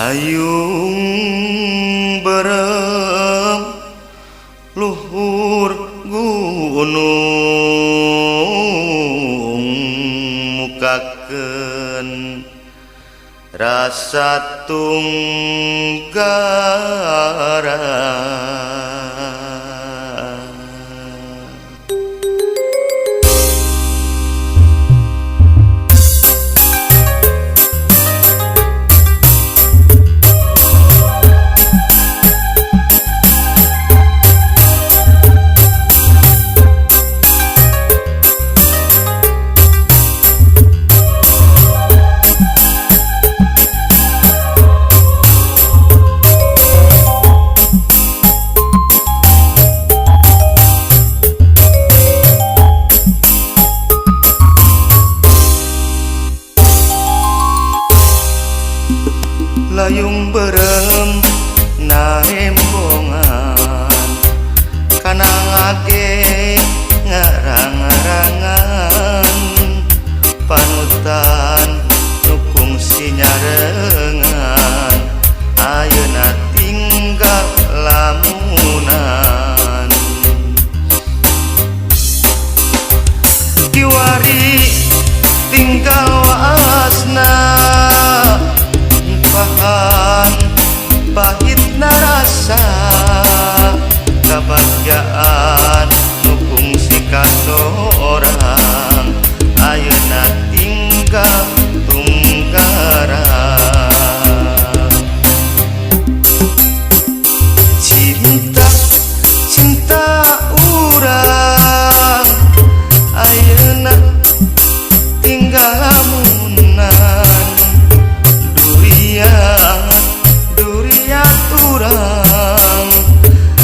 Layung berem luhur gunung mukakeun rasa tunggara. Layung berem narembongan kanangake ngarang-arangan panutan nu kungsi nyarengan ayeuna tinggal lamunan. Kiwari tinggal waasna pahan pahit narasa kabagjaan nu kungsi kasorang ayeuna tinggal tunggara. Cinta cinta urang ayeuna tinggal lamunan duriat urang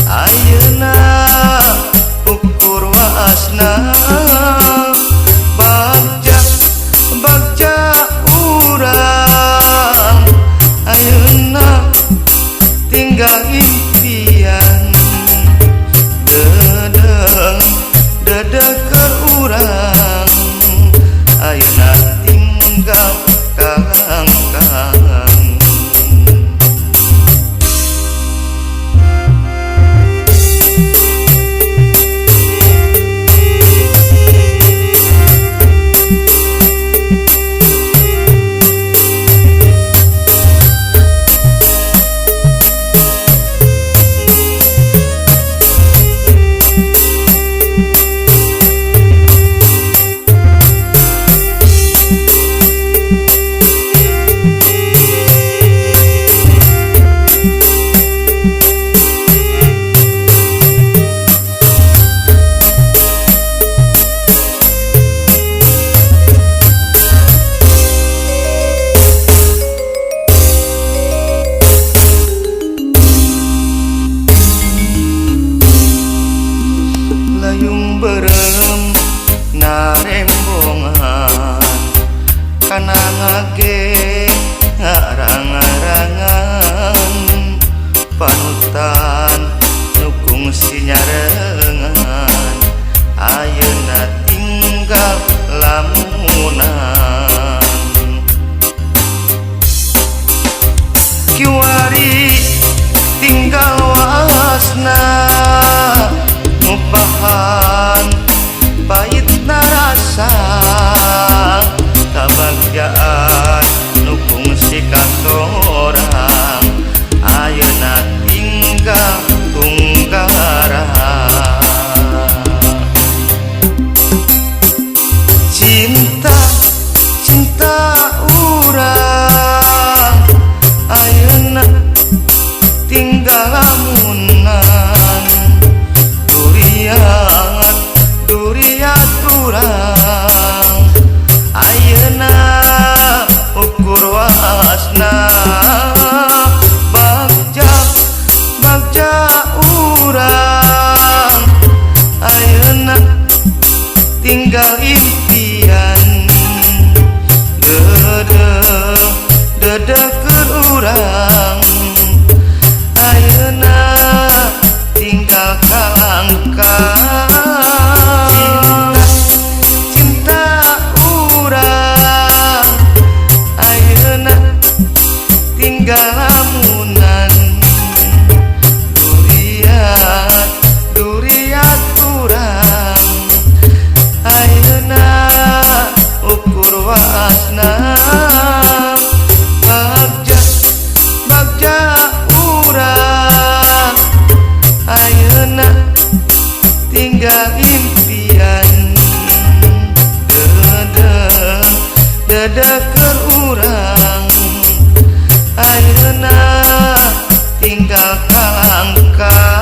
ayeuna ukur waasna. Bagja bagja urang ayeuna tinggal impian dedeng dedeker urang ayeuna tinggal kalangkang. Layung berem narembongan kanangake ngarang-arangan panutan nu kungsi nyarengan ayeuna tinggal lamunan. Kiwari tinggal waasna ngupahan pahit narasa kabagjaan nu kungsi kasorang ayeuna tinggal tunggara. Cinta Bagja bagja urang ayeuna tinggal impian. Dede dede keur urang ayeuna tinggal kalangkang.